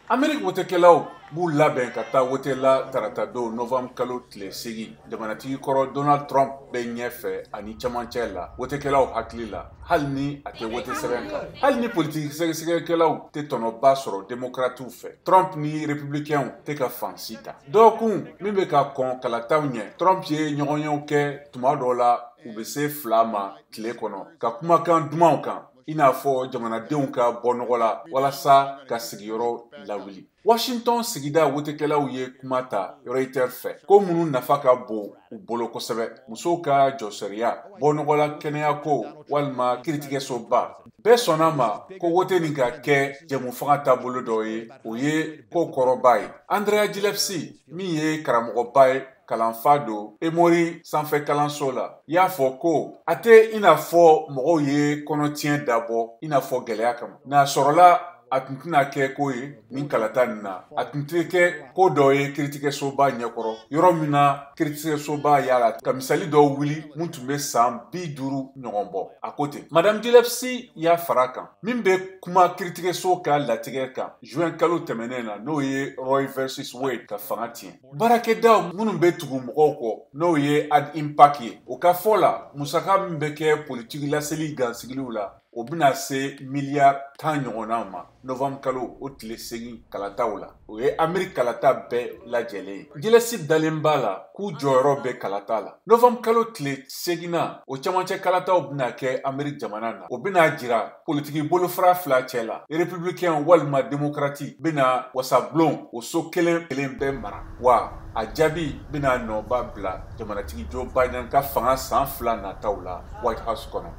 Amérique wotekɛlaw b'u labɛn ka taa wote la tarata don novembre kalo tile 8. Jamanatigi kɔrɔ Donald Trump bɛ ɲɛfɛ ani cɛmancɛ la wotekɛlaw hakili la, hali ni a tɛ wote sɛbɛn kan. Hali ni politiki sɛgɛsɛgɛkɛlaw tɛ tɔnɔba sɔrɔ démocratew fɛ, Trump ni républicainw tɛ ka fan si ta. Dɔgɔkun min bɛ ka kɔn kalataw ɲɛ, Trump ye ɲɔgɔnyew kɛ tuma dɔ la, u bɛ se 2 ma tile kɔnɔ, ka kumakan dumanw kan, i n'a fɔ jamanadenw ka bɔ nɔgɔ la walasa ka sigiyɔrɔ lawuli. Washington sigida wotekɛlaw ye kuma ta Reuters fɛ ko minnu nafa ka bon u bolo kosɛbɛ, musow ka jɔsariya, bɔnɔgɔla kɛnɛyako walima kiiritigɛsoba. Bɛɛ sɔnna ma ko wote nin ka kɛ jɛmufaga taabolo dɔ ye, o ye ko kɔrɔba ye. Andrea Gillespie, min ye karamɔgɔba ye, kalanfa don Emory sanfɛ kalanso la, y'a fɔ ko a tɛ i n'a fɔ mɔgɔw ye kɔnɔtiɲɛ dabɔ i n'a fɔ gɛlɛya kama. N'a sɔrɔla a tun tɛna kɛ ko ye nin kalata nin na, a tun tɛ kɛ ko dɔ ye kiiritigɛsoba ɲɛkɔrɔ, yɔrɔ min na kiiritigɛsoba y'a la ka misali dɔw wuli mun tun bɛ san 50 ɲɔgɔn bɔ. A ko ten. Madame Gillespie y'a fara kan min bɛ kuma kiiritigɛso ka latigɛ kan juin kalo tɛmɛnen na, n'o ye Roe versus Wade ka fanga tiɲɛ. Baarakɛdaw minnu bɛ tugu mɔgɔw kɔ, n'o ye Ad Impact ye, o ka fɔ la musaka min bɛ kɛ politiki laseli gansigiliw la, o bɛna se miliyari 10 ɲɔgɔnna ma novembre kalo o tile 8 kalataw la. O ye Amérique kalata bɛɛ lajɛlen ye. Gillespie dalen b'a la k'u jɔyɔrɔ bɛ kalata la. Novembre kalo tile 8na, o cɛmancɛ kalataw bɛna kɛ Amérique jamana na. O bɛna jira politiki bolofara 2 cɛ la, républicain walima démocrate bɛna wasabulon o so kelen kelen bɛɛ mara. Wa a jaabi bɛna nɔba bila jamanatigi Joe Biden ka fanga san 2 nataw la White House kɔnɔ.